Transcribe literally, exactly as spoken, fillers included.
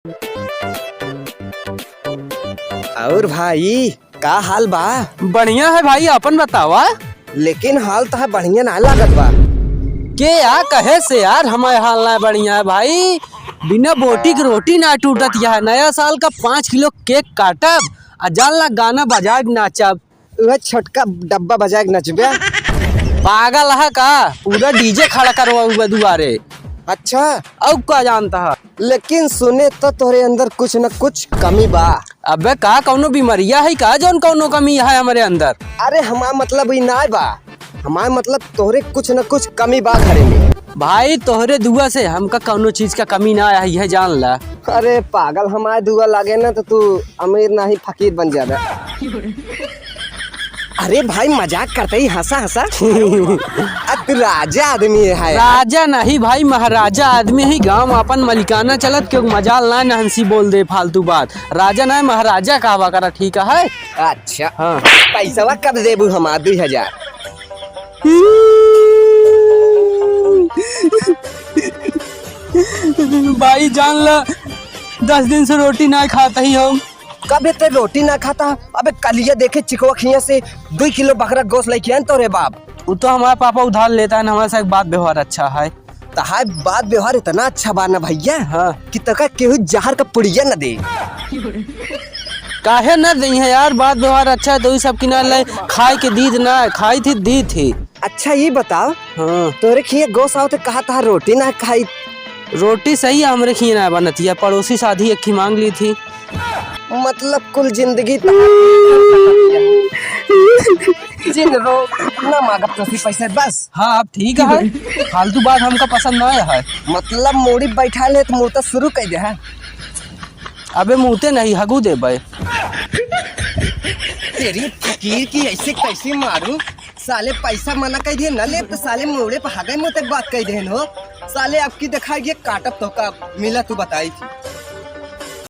और भाई, का हाल बा? बढ़िया है भाई, अपन बतावा। लेकिन हाल तोहार बढ़िया ना लागत बा। के या कहे से यार, हमार हाल ना बढ़िया है भाई। बिना बोटी के रोटी ना टूटत। यह नया साल का पाँच किलो केक काटब, आ जान ला गाना बजाए के नाचब। वह छोटका डब्बा बजाए के नचबे। पागल है का? पूरा डीजे खड़ा करवाऊबे दुआरे। अच्छा। अउ का जानता है? लेकिन सुने तो तोहरे अंदर कुछ न कुछ कमी बा। अबे का कौनो बीमारिया है का जौन कौनो कमी है हमरे अंदर? अरे हमार मतलब ई नाय बा, हमार मतलब तोहरे कुछ न कुछ कमी बा घरे में। भाई तोहरे दुआ से हमका कौनो चीज का कमी ना आई है जान ला। अरे पागल, हमार दुआ लागे ना तो तू अमीर नाही फकीर बन जाबे। अरे भाई, मजाक करते ही हंसा हंसा। अब तू राजा आदमी है। राजा नहीं भाई, महाराजा आदमी ही। गांव अपन मलिकाना चलत, क्यों मजाल ना नहंसी बोल दे फालतू बात। राजा ना, महाराजा कहवा करा, ठीक है? अच्छा। हाँ। पैसवा कब देबू हमार दुई हजार? भाई जान ला, दस दिन से रोटी ना खात ही हम। कबे ते रोटी ना खाता? अबे कलिया देखे चिकवा खिया से दुई किलो बकरा गोस लेके आन तोरे बाप। उ तो हमार पापा उधार लेता है ना, हमारे से एक बात व्यवहार अच्छा है। तहार बात व्यवहार इतना अच्छा बा ना भैया, हाँ। कि तका केहू जहर का पुड़िया न दे। काहे न दई है यार, बात व्यवहार अच्छा है तो ई सब किनारे ले खाए के दीत ना, खाई थी दीत ही। अच्छा ई बताओ, हाँ। तोरे खिया गोस आओ तो कहा तहार रोटी ना खाई? रोटी सही है, हमरे खिया ना बनती है, पड़ोसी साधी एक ही मांग ली थी। मतलब कुल जिंदगी तहार जिन रो ना मांगब तो सी पैसे बस। हाँ, अब ठीक है, फालतू बात हमका पसंद ना है। मतलब मूड़ी बैठा ले तो मुर्दा शुरू कर दे है। अबे मुते नहीं, हगू दे बे। तेरी फकीर की ऐसे कैसे मारूं? साले पैसा मना कर दिए, न ले तो साले मूड़े पर हगे मुते बात कर दे हो। साले आपकी दिखाई ये काटब तो का मिला तू बताई थी।